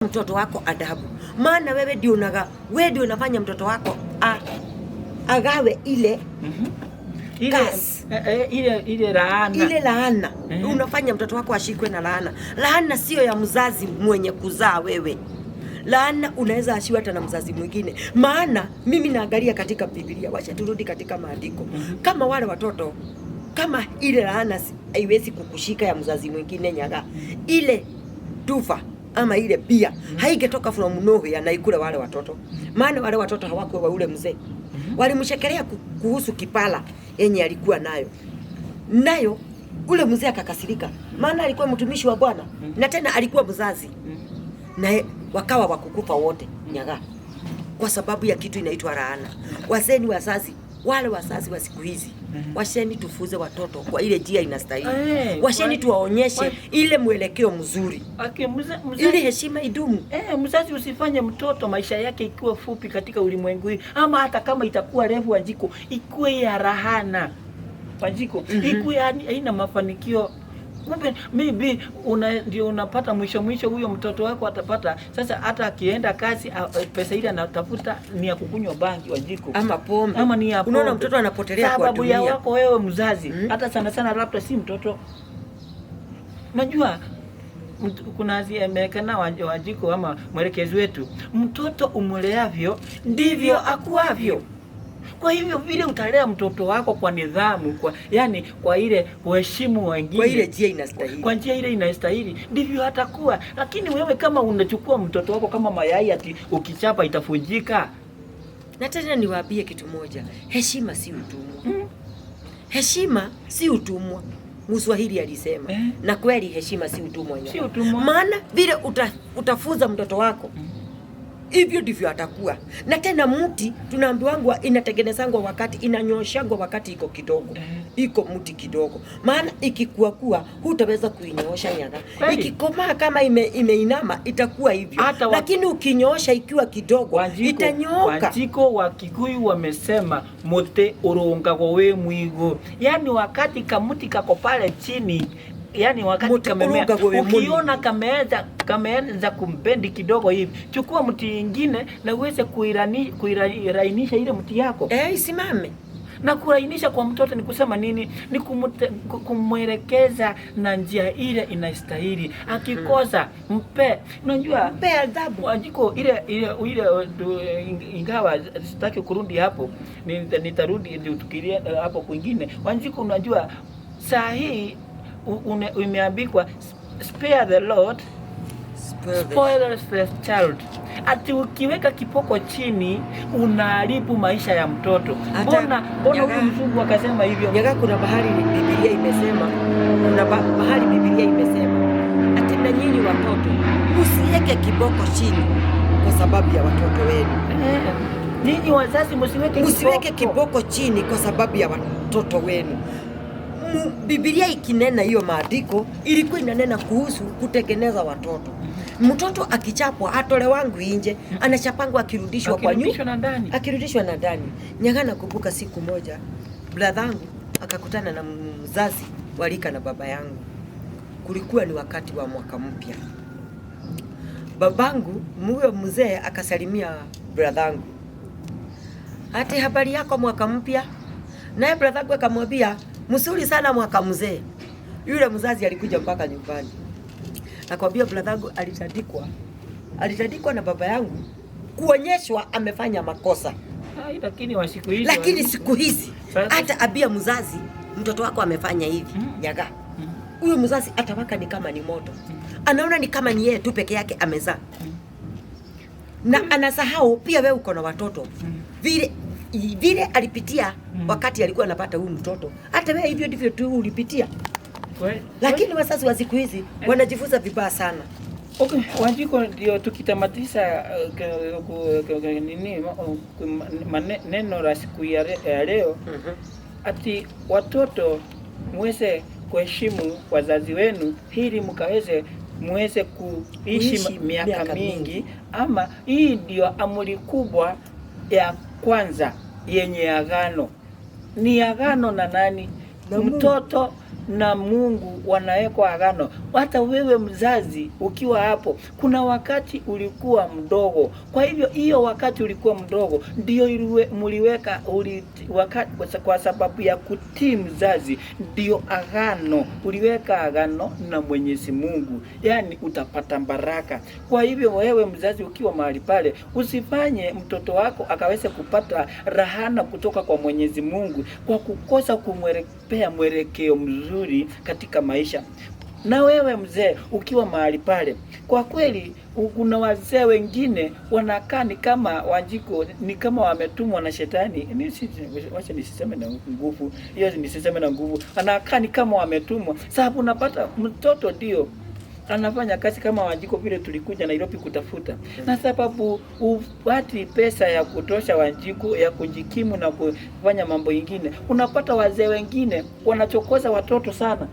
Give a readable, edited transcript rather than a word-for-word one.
Mtoto wako adabu, maana wewe ndio unaga, wewe ndio unafanya mtoto wako agawe ile Ile, Curse. ile laana. Ile laana. Unafanya mtoto wako ashikwe na laana. Laana sio ya mzazi mwenye kuzaa wewe. Laana unaweza ashiwa hata na mzazi mwingine. Maana mimi naangalia katika Biblia, wacha turudi katika maandiko. Kama wale watoto, kama ile laana haiwezi kukushika ya mzazi mwingine, Nyaga, ile tufa ama ile bia haingetoka from nowhere na ikule wale watoto. Maana wale watoto hawakuwa wa ule mzee. Walimshekelea kuhusu kipala yenye alikuwa nayo nayo ule mzee akakasirika, maana alikuwa mtumishi wa Bwana na tena alikuwa mzazi, na wakawa wakukufa wote, Nyaga, kwa sababu ya kitu inaitwa laana. Wazeni wazazi, wale wazazi wa siku hizi, washeni tufuze watoto kwa ile njia inastahili, washeni tuwaonyeshe ile mwelekeo mzuri, Okay, ili heshima idumu. Mzazi usifanye mtoto maisha yake ikiwa fupi katika ulimwengu hii, ama hata kama itakuwa refu, Wanjiko, ikuwe ya rahana, Wanjiko, ikuwe haina mafanikio. Kumbe maybe ndio unapata mwisho mwisho huyo mtoto wako atapata sasa, hata akienda kazi pesa ile anatafuta ni ya kukunywa bangi, Wanjiko, ama pombe. Ama ni ya Unaona pombe. mtoto anapotelea kwa Sababu ya dunia. wako wewe mzazi, hata sana sana labda si mtoto. Najua kuna ziemekana, Wanjiko, ama mwelekezi wetu, mtoto umleavyo ndivyo akuavyo. Kwa hivyo vile utalea mtoto wako kwa nidhamu, kwa yani kwa ile kuheshimu wengine, kwa ile njia inastahili, kwa njia ile inastahili, ndivyo atakuwa. Lakini wewe kama unachukua mtoto wako kama mayai ati ukichapa itafunjika. Na tena niwaambie kitu moja, heshima si utumwa. Heshima si utumwa. Mswahili alisema na kweli heshima si utumwa, Nyaga. Si utumwa. Maana vile utafunza mtoto wako hivyo ndivyo atakuwa. Na tena mti tunaambiwangwa inatengenezangwa wakati inanyoshangwa wakati iko kidogo, iko mti kidogo, maana ikikuwa kuwa hutaweza kuinyoosha, Nyaga. Ikikomaa kama imeinama itakuwa hivyo, lakini ukinyoosha ikiwa kidogo itanyooka. Wanjiko, wa Kikuyu wamesema muti urungagwo wi mwigu, yani wakati kamuti kako pale chini, yani wakati Muti kamemea, urungagwo wi munini. Ukiona kameanza kumbendi kidogo hivi, chukua mti ingine na uweze kuirainisha ile mti yako. Eh, isimame. Na kurainisha kwa mtoto ni kusema nini? Ni kumwelekeza na njia ile inastahili. Akikosa mpe, unajua Mpe adhabu. Wanjiko, ile ingawa sitaki kurudi hapo, nitarudi ndio tukilia hapo kwingine. Wanjiko, unajua saa hii imeandikwa "Spare the rod, spoil the child." Ati ukiweka kiboko chini unaharibu maisha ya mtoto. Mbona huyu mzungu akasema hivyo? Nyaga, kuna mahali Biblia imesema, kuna mahali Biblia imesema ati na nyinyi watoto msiweke kiboko chini kwa sababu ya watoto wenu. Eh, nyinyi wazazi msiweke Msiweke kiboko chini kwa sababu ya watoto wenu. Biblia ikinena hiyo maandiko ilikuwa inanena kuhusu kutengeneza watoto. Mtoto akichapwa atolewangu nje, anachapangwa akirudishwa kwa nyumba, Akirudishwa na ndani. Akirudishwa na ndani. Nyaga, nakumbuka siku moja bradhangu akakutana na mzazi walika na baba yangu. Kulikuwa ni wakati wa mwaka mpya. Babangu huyo mzee akasalimia bradhangu, "Ati habari yako mwaka mpya?" Naye bradhangu akamwambia, "Mzuri sana mwaka mzee." Yule mzazi alikuja mpaka nyumbani, nakwambia bradhangu alitandikwa, alitandikwa na baba yangu kuonyeshwa amefanya makosa. Ai, lakini wa siku hizi Lakini siku hizi hata abia mzazi mtoto wako amefanya hivi, Nyaga, huyo mzazi atawaka ni kama ni moto, anaona ni kama ni yeye tu peke yake amezaa, na anasahau pia wewe uko na watoto. Vile vile alipitia wakati alikuwa anapata huyu mtoto, hata wewe hivyo ndivyo tu ulipitia. Lakini wazazi wa siku hizi wanajifunza vibaya sana. Okay, Wanjiko, ndio tukitamatisha nini neno la siku ya leo, ati watoto muweze kuheshimu wazazi wenu ili mkaweze muweze kuishi Kuishi miaka miaka mingi. Mingi. Ama hii ndio amri kubwa ya kwanza yenye agano. Ni agano na nani? Na Mungu. Mtoto. na Mungu wanawekwa agano. Hata wewe mzazi ukiwa hapo, kuna wakati ulikuwa mdogo. Kwa hivyo hiyo wakati ulikuwa mdogo ndio mliweka wakati, kwa sababu ya kutii mzazi, ndio agano uliweka agano na Mwenyezi Mungu, yaani utapata baraka. Kwa hivyo wewe mzazi ukiwa mahali pale, usifanye mtoto wako akaweze kupata rahana kutoka kwa Mwenyezi Mungu kwa kukosa kumwelekea mwelekeo mzuri katika maisha. Na wewe mzee ukiwa mahali pale, kwa kweli kuna wazee wengine wanakaa ni kama Wanjiko, ni kama wametumwa na shetani. Wacha nisiseme na nguvu hiyo, nisiseme na nguvu, anakaa ni kama wametumwa, sababu unapata mtoto ndio anafanya kazi kama Wanjiko vile tulikuja Nairobi kutafuta, na sababu upati pesa ya kutosha Wanjiko ya kujikimu na kufanya mambo ingine, unapata wazee wengine wanachokoza watoto sana.